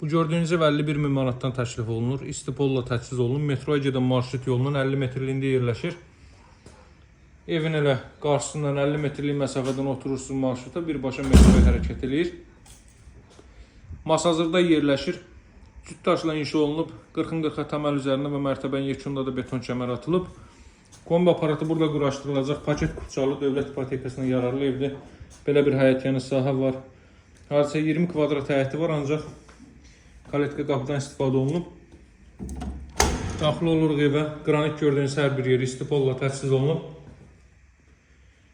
Bu gördüyünüz ev 51 min manatdan təklif olunur. İstipolla təchiz olunur. Metroya gedən marşrut yolunun 50 metrliyində yerləşir. Evin elə qarşısından 50 metrlik məsafədən oturursunuz marşruta, birbaşa metroya hərəkət eləyir. Masazırda yerləşir. Cüt daşla inşa olunub, 40-ın 40-a təməl üzərində və mərtəbənin yekununda da beton kəmər atılıb. Kombi aparatı burada quraşdırılacaq. Paket kupçalı dövlət ipotekasına yararlı evdir. Belə bir həyətyanı sahə var. Hardasa 20 kvadrat həyəti var, ancaq kaletka qapıdan istifadə olunub. Daxil oluruq evə. Qranit gördüyünüz hər bir yeri istipolla təchiz olunub.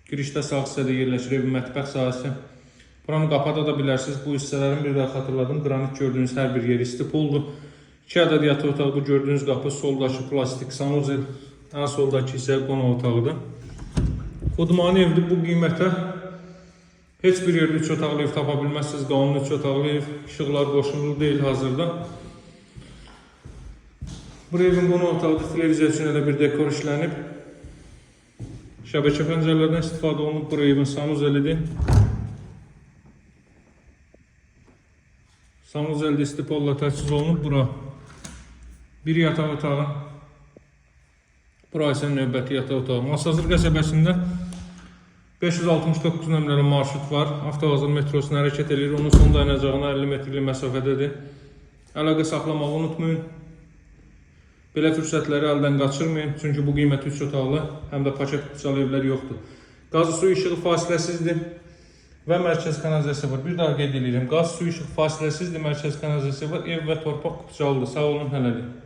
Girişdə sağ hissədə yerləşir evin mətbəx sahəsi. Buranı qapata da bilərsiniz. Bu hissələrin bir daha xatırladım. Qranit gördüyünüz hər bir yeri istipoldur. 2 ədəd yataq otağı, bu gördüyünüz qapı, soldakı plastik sanuzel, ən soldakı isə qonaq otağıdır. Xudmani evdir, bu qiymətə heç bir yerdə 3 otaqlı ev tapa bilməzsiniz. Qanuni 3 otaqlı ev, işıqlar qoşululu deyil hazırda. Bura evin qonaq otağıdır. Televiziya üçün elə bir dekor işlənib. Şəbəkə pəncərələrdən istifadə olunub. Bura evin sanuzelidir. Sanuzeldə istipolla təchiz olunub. Bura bir yataq otağı. Bura isə növbəti yataq otağı. Masazır qəsəbəsində 569 nömrəli marşrut var. Avtovağzal metrosuna hərəkət eləyir. Onun son dayanacağına 50 metrlik məsafədədir. Əlaqə saxlamağı unutmayın. Belə fürsətləri əldən qaçırmayın. Çünki bu qiymət 3 otaqlı, həm də paket kupçalı evlər yoxdur. Qazı su işığı fasiləsizdir və mərkəz kanalizasiya var. Bir daha qeyd edirəm. Qaz, su, işıq fasiləsizdir, mərkəz kanalizasiya var. Ev və torpaq kupçalıdır. Sağ olun hələlik.